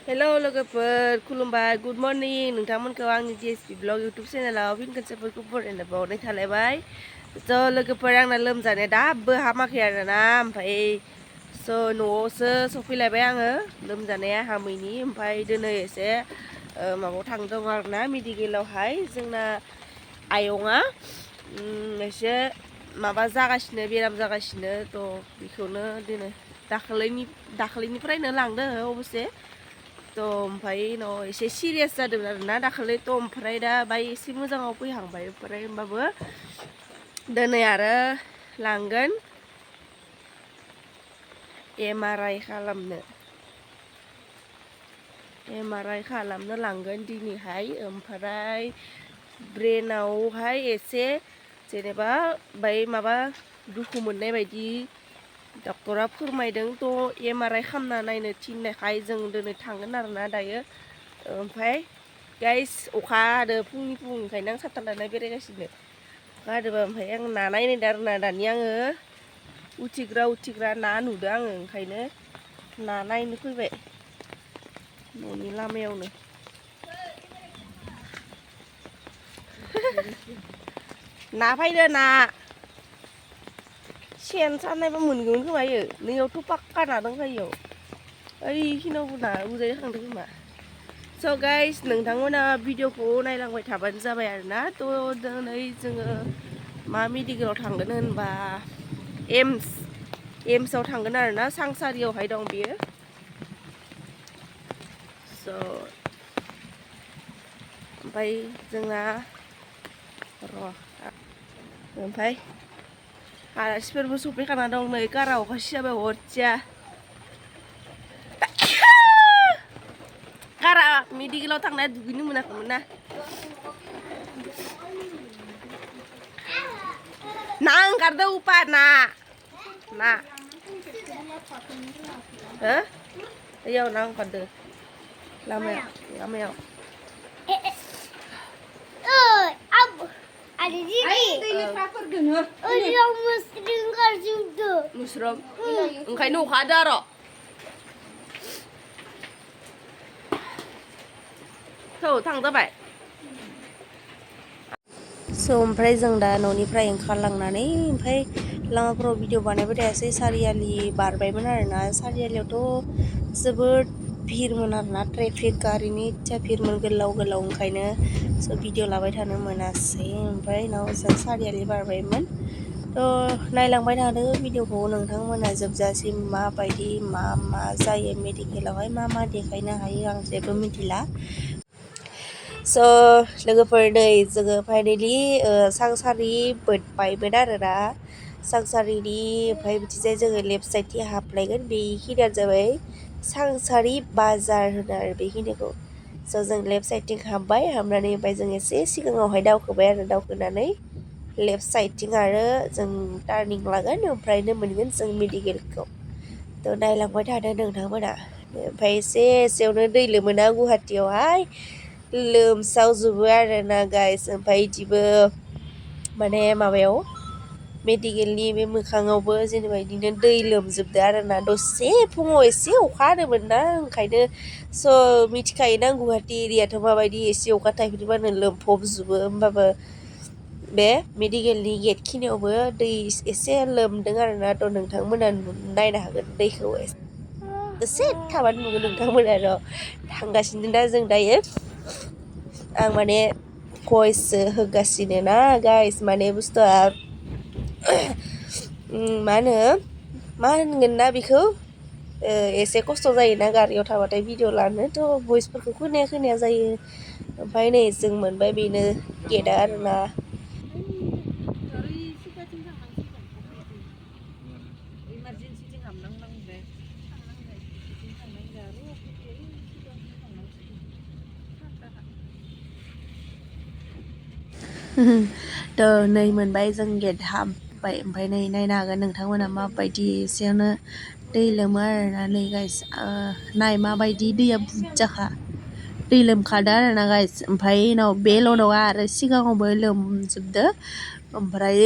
Hello लोगोफोर खुलुमबाय good morning नोंथांमोनखौ आंनि DSP ब्लग यूट्यूब चेनेलाव फिन खनसेफोरखौ बरायनो बावनाय थालायबाय स' लोगोफोर आंना लोमजानाया दाबो हामाखै आरोना ओमफ्राय स' न'आवसो सफैलायबाय आङो लोमजानाया हामैनि ओमफ्राय दिनै एसे माबायाव थांदों आरोना मेडिकेलावहाय जोंना आयंआ एसे माबा जागासिनो बेराम जागासिनो थ' बेखौनो दिनै दाखालिनिफ्रायनो लांदो अबसे थ' ओमफ्राय उनाव एसे सिरियास जादों आरोना दाखालि थ' ओमफ्राय दा बाय एसे मोजाङाव फैहांबाय ओमफ्राय होमबाबो दिनै आरो लांगोन MRI खालामनो लांगोन दिनैहाय ओमफ्राय ब्रेनावहाय एसे जेनेबा बाय माबा दुखु मोननाय बायदि डक्टरा फोरमायदों थ' MRI खालामना नायनो थिननायखाय जों दिनै थांगोन आरोना दायो ओमफ्राय गाइस अखा हादो फुंनिखायनो आं साथा लाना बेरायगासिनो अखा हादोबा ओमफ्राय आं ना नायनायदों आरोना दानि आङो उथिग्रा ना नुदों आङो ओंखायनो ना नायनो फैबाय न'नि लामायावनो ना फैदो ना सेन सानायबा मोनगौमोन खोमा इयो नैयावथ' पाक्का ना दंखायो ओइखिनावबो ना बुजायो थांदों खोमा स' गाइस नोंथांमोना भिडिअखौ नायलांबाय थाबानो जाबाय आरोना थ' दिनै जोङो मा मेडिकेलाव थांगोन होनबा एम्सआव थांगोन आरोना सांसारियावहाय दं बियो स' ओमफ्राय जोंना ओमफ्राय आलासिफोरबो सफैखाना दं नै कारा अखा सिजाबाय हरथिया कारा मेडिकेलाव थांनाया दुगैनो मोनाखैमोन ना ना ओंखारदों उपा ना हो इयाव ना ओंखारदों लामायाव Ada jadi. Orang muslim kerja. Muslim. Oंखायनो अखा हादों आरो थांजाबाय स' ओमफ्राय जों दा न'निफ्राय ओंखारलांनानै ओमफ्राय लामाफोराव भिडिअ बानायबाय थायासै सारियालि बारबायमोन आरोना सारियालियावथ' जोबोद भिरमोन आरोना ट्रेफिक गारिनि इतजा भिरमोन गोलाव ओंखायनो स' भिडिअ लाबाय थानो मोनासै ओमफ्राय उनाव जों सारियालि बारबायमोन थ' नायलांबाय थादो भिडिअखौ नोंथांमोना जोबजासिम माबायदि मा जायो मेडिकेलावहाय मा देखायनो हायो आं जेबो मिथिला स' लोगोफोर नै जोङो फाइनेलि सांसारि बायमोन आरोना सांसारिनि ओमफ्राय बिथिंजाय जोङो लेफ्ट साइडथिं हाबलायगोन बेखिनियानो जाबाय सांसारि बाजार होनो आरो बेखिनिखौ स' जों लेफ्ट साइडथिं हाबबाय हाबनानै ओमफ्राय जों एसे सिगाङावहाय दावखोबाय आरो दावखोनानै लेफ्ट साइडथिं आरो जों टार्निं लागोन ओमफ्रायनो मोनगोन जों मेडिकेलखौ थ' नायलांबाय थादो नोंथांमोना ओमफ्राय एसेयावनो दै लोमोना गुवाहाटियावहाय लोमसावजोबो आरोना गाइस ओमफ्राय बिदिबो माने माबायाव मेडिकेलनि बे मोखाङावबो जेनेबा बिदिनो दै लोमजोबदो आरोना दसे फुङाव एसे अखा हादोंमोन ना ओंखायनो स' मिथिखायोना गुवाहाटि एरियाथ' माबायदि एसे अखा थाइफ्रिबानो लोमफबजोबो होमबाबो बे मेडिकेलनि गेट खिनियावबो दै एसे लोमदों आरोना थ' नोंथांमोना नायनो हागोन दैखौ एसे थाबानो नुगोन नोंथांमोना र' थांगासिनो दा जों दायो आं माने भइससो होगासिनो ना गाइस माने बुस्थुआ मा होनगोन ना बेखौ एसे खस्थ' जायोना गारियाव थाबाथाय भिडिअ लानोथ' भइसफोरखौ खोनाया जायो ओमफ्राय नै जों मोनबाय बेनो गेटआ आरोना थ' नै मोनबाय जों गेट हाबबाय ओमफ्राय नै नायनो हागोन नोंथांमोना माबायदि एसेयावनो दै लोमो आरोना नै गाइस नाय माबायदि दैया बुरजाखा दै लोमखादो आरोना गाइस ओमफ्राय उनाव बेल' नङा आरो सिगाङावबो लोमजोबदो ओमफ्राय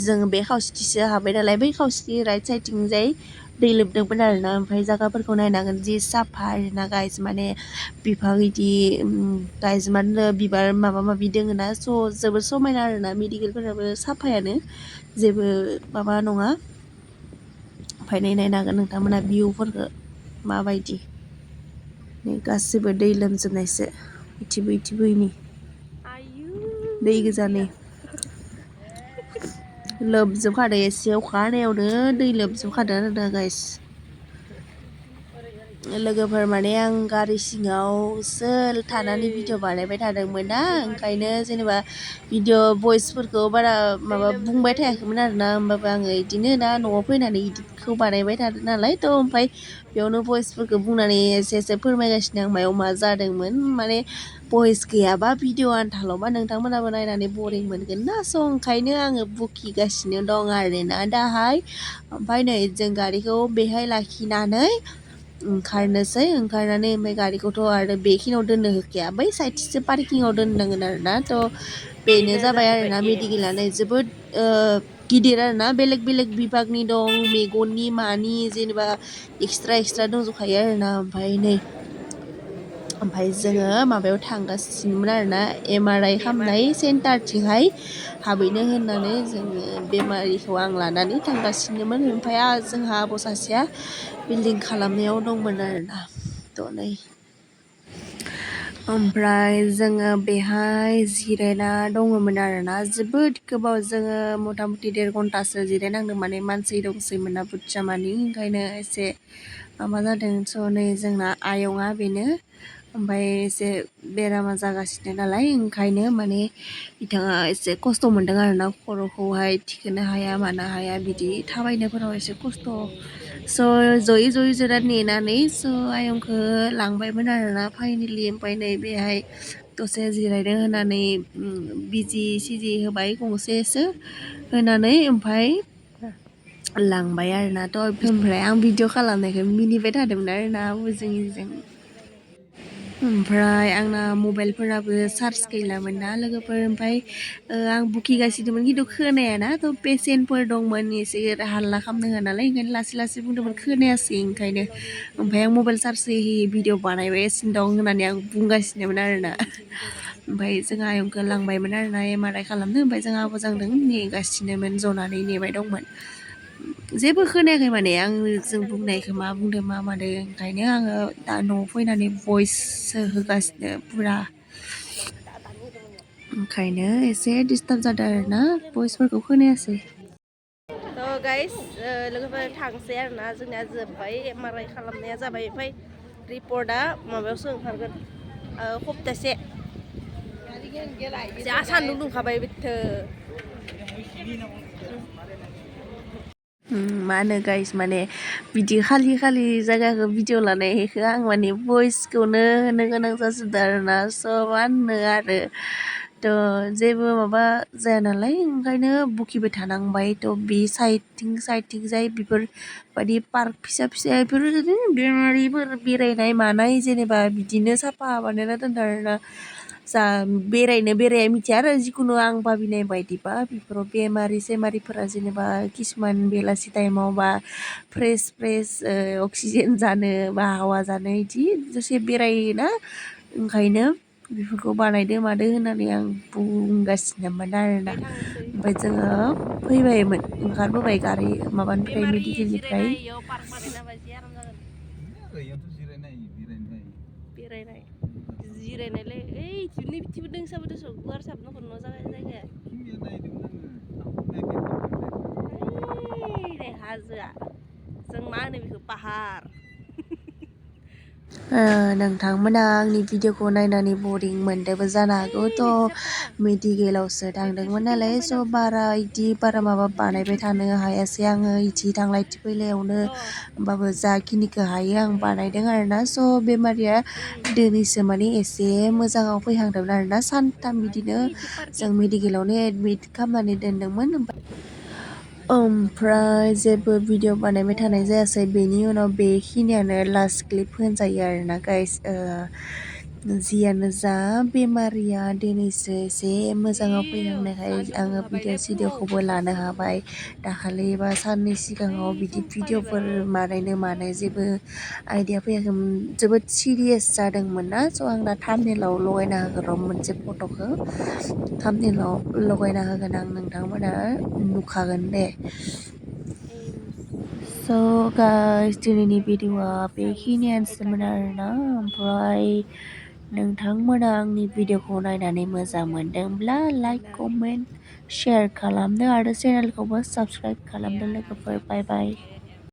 जों बे खावसेथिंसो हाबबाय नालाय बै खावसेथि राइट साइडथिंजाय दै लोमदोंमोन आरोना ओमफ्राय जायगाफोरखौ नायनांगोन जि साफा आरोना गाइस माने बिफां इदि गाइस मानो बिबार माबा माबि दोङो ना स' जोबोर समायना आरोना मेडिकेलफोराबो साफायानो जेबो माबा नङा ओमफ्राय नायनो हागोन नोंथांमोना भिउफोरखौ माबायदि गासिबो दै लोमजोबनायसो इथिबो इथिबो इनि दै गोजानि लोमजोबखादो एसे अखा हानायावनो दै लोमजोबखादो आरोना गाइस लोगोफोर माने आं गारि सिङावसो थानानै भिडिअ बानायबाय थादोंमोन ना ओंखायनो जेनेबा भिडिअ भइसफोरखौ बारा माबा बुंबाय थायाखैमोन आरोना होमबाबो आङो इदिनो दा न'आव फैनानै इदिटखौ बानायबाय थादों नालाय थ' ओमफ्राय बेयावनो भइसफोरखौ बुंनानै एसे एसे फोरमायगासिनो आं मायाव मा जादोंमोन माने भइस गैयाबा भिडिअ आन्थाल'बा नोंथांमोनाबो नायनानै बरिं मोनगोन ना स' ओंखायनो आङो बुखिगासिनो दं आरोना दाहाय ओमफ्राय नै जों गारिखौ बेहाय लाखिनानै ओंखारनोसै ओंखारनानै ओमफ्राय गारिखौथ' आरो बेखिनियाव दोननो होखाया बै साइडथिंसो पार्किंआव दोननांगोन आरोना थ' बेनो जाबाय आरोना मेडिकेलानो जोबोद गिदिर आरोना बेलेग बेलेग बिभागनि दं मेगननि मानि जेनेबा एक्सट्रा एक्सट्रा दंजोबखायो आरोना ओमफ्राय जोङो माबायाव थांगासिनोमोन आरोना MRI खालामनाय सेन्टारथिंहाय हाबहैनो होननानै जोङो बेमारिखौ आं लानानै थांगासिनोमोन ओमफ्राय जोंहा आब' सासेया बिल्डिं खालामनायाव दंमोन आरोना थ' नै ओमफ्राय जोङो बेहाय जिरायना दङमोन आरोना जोबोद गोबाव जोङो मथा मथि 1.5 घन्टासो जिरायनांदों माने मानसि दंसैमोन ना बुरजा मानि ओंखायनो एसे माबा जादों स' नै जोंना आयंआ बेनो ओमफ्राय एसे बेरामा जागासिनो नालाय ओंखायनो माने बिथाङा एसे खस्थ' मोनदों आरोना खर'खौहाय थिखोनो हाया मानो हाया बिदि थाबायनायफोराव एसे खस्थ' स' जयै जिरायना नेनानै स' आयंखौ लांबायमोन आरोना फाइनेलि ओमफ्राय नै बेहाय दसे जिरायदों होनानै बिजि सिजि होबाय गंसेसो होनानै ओमफ्राय लांबाय आरोनाथ' ओमफ्राय आं भिडिअ खालामनायखौ मिनिबाय थादोंमोन आरोना जोंनिजों ओमफ्राय आंना मबाइलफोराबो चार्ज गैलामोन ना लोगोफोर ओमफ्राय आं बुखिगासिनोमोन खिन्थु खोनायाना थ' पेसेन्टफोर दंमोन एसे हाल्ला खालामनो होआ नालाय ओंखायनो लासै लासै बुंदोंमोन खोनायासै ओंखायनो ओमफ्राय आं मबाइल चार्ज होयै होयै भिडिअ बानायगासिनो दं होननानै आं बुंगासिनोमोन आरोना ओमफ्राय जोंहा आयंखौ लांबायमोन आरोना MRI खालामनो ओमफ्राय जोंहा आब'जों नेगासिनोमोन जनानै नेबाय दंमोन जेबो खोनायाखै माने आं जों बुंनायखौ मा बुंदों मा मादों ओंखायनो आङो दा न'आव फैनानै भइससो होगासिनो पुरा ओंखायनो एसे डिस्टार्ब जादों आरोना भइसफोरखौ खोनायासै थ' गाइस लोगोफोर थांसै आरोना जोंनिया जोब्बाय MRI खालामनाया जाबाय ओमफ्राय रिपर्टआ माबायावसो ओंखारगोन सप्तासे जा सान्दुं दुंखाबाय बिथो मा होनो गाइस माने बिदि खालि खालि जायगाखौ भिडिअ लानायखौ आं माने भइसखौनो होनो गोनां जाजोबदों आरोना स' मा होनो आरो थ' जेबो माबा जाया नालाय ओंखायनो बुखिबाय थानांबाय थ' बे साइडथिं जाय बेफोरबायदि पार्क फिसा फिसा बेफोर बेमारिफोर बेरायनाय मानाय जेनेबा बिदिनो साफा बानायना दोनदों आरोना जा बेरायनो बेराया मिथिया आरो जिखुनु आं भाबिनाय बायदिबा बेफोराव बेमारि सेमारिफोरा जेनेबा किसुमान बेलासि टाइमाव बा फ्रेस अक्सिजेन जानो बा हावा जानो बिदि दसे बेरायोना ओंखायनो बेफोरखौ बानायदो मादो होननानै आं बुंगासिनोमोन आरोना ओमफ्राय जोङो फैबायमोन ओंखारबोबाय गारि माबानिफ्राय मेडिकेलनिफ्राय बेरायनाय जिरायनायलाय ओइ नै बिथिंबो दोंसाबो दस' गुवार साबनो हरनो जायगाया हाजोआ जों मा होनो बेखौ पाहार नोंथांमोना आंनि भिडिअखौ नायनानै बरिं मोनदोंबो जानो हागौ थ' मेडिकेलावसो थांदोंमोन नालाय स' बारा माबा बानायबाय थानो हायासै आङो इथि थांलाय इथि फैलायावनो होमबाबो जाखिनिखौ हायो आं बानायदों आरोना स' बेमारिया दिनैसो माने एसे मोजाङाव फैहांदोंमोन आरोना सानथाम बिदिनो जों मेडिकेलावनो एडमिट खालामनानै दोनदोंमोन ओमफ्राय जेबो भिडिअ बानायबाय थानाय जायासै बेनि उनाव बेखिनियानो लास्ट क्लिप होनजायो आरोना गाइस जियानो जा बेमारिया दिनैसो एसे मोजाङाव फैहांनायखाय आङो भिडिअ'खौबो लानो हाबाय। दाखालि बा साननै सिगाङाव बिदि भिडिअ'फोर मानाय जेबो आइडिया फैयाखैमोन। जोबोद सिरियास जादोंमोन ना, स' आं दा थाम्बनेइलाव लगायना होगोन र' मोनसे फट'खौ थाम्बनेइलाव लगायना होगोन आं, नोंथांमोना नुखागोन दे। स' गाइस, दिनैनि भिडिअ'आ बेखिनियानोसैमोन आरोना। ओमफ्राय नोंथांमोना आंनि भिडिअ'खौ नायनानै मोजां मोनदोंब्ला लाइक, कमेन्ट, शेयार खालामदो आरो चेनेलखौबो साबस्क्राइब खालामदो लोगोफोर। बाय बाय।